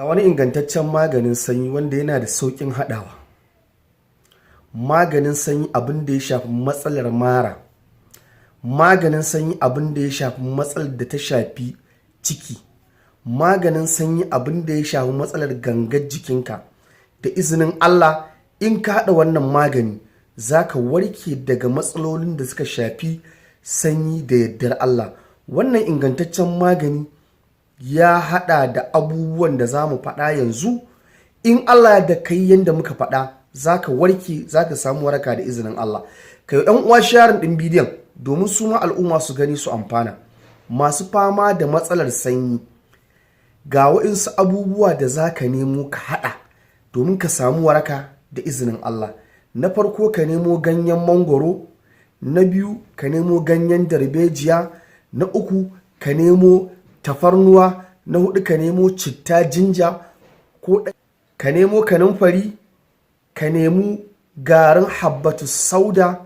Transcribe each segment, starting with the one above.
Ga wani ingantaccen maganin sanyi wanda yana da sauƙin haɗawa. Maganin sanyi abin da ya shafi matsalar mara, maganin sanyi abin da ya shafi matsalar da ta shafi ciki, maganin sanyi abin da ya shafi matsalar gangar jikinka. Da izinin Allah, in ka haɗa wannan magani, za ka warke daga matsalolin da suka shafi sanyi da yardar Allah. Wannan ingantaccen magani ya haɗa da abubuwan da za mu faɗa yanzu. In Allah da kai yanda muka faɗa, za ka warke, za ka samu waraka da izinin Allah. Ka yi uwa sharing ɗin bidiyon domin su ma al'umma su gani su amfana. Masu fama da matsalar sanyi, ga waɗansu abubuwa da za ka nemo ka haɗa domin ka samu waraka da izinin Allah. Na farko, ka nemo ganyen mangwaro. Na biyu, ka nemo ganyen darbejiya. Na uku, ka nemo tafarnuwa. Na hudu, ka nemo citta, ginger, ko ka nemo kanumfari, ka nemi garin habbatu sauda.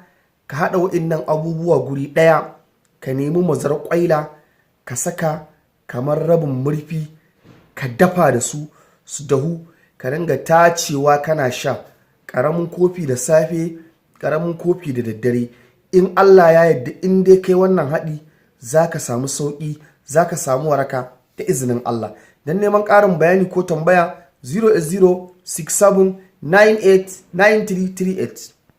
Ka haɗa waɗannan abubuwa guri ɗaya, ka nemi mazar ƙwaila, ka saka kamar rabin murfi, ka dafa da su su dahu, ka ringa tacewa kana sha, ƙaramin kofi da safe, ƙaramin kofi da daddare. In Allah ya yarda, in dai kai wannan haɗi, za ka samu sauƙi, za ka samu waraka da izinin Allah. Don neman ƙarin bayani ko tambaya, 0 0 67 98 9338.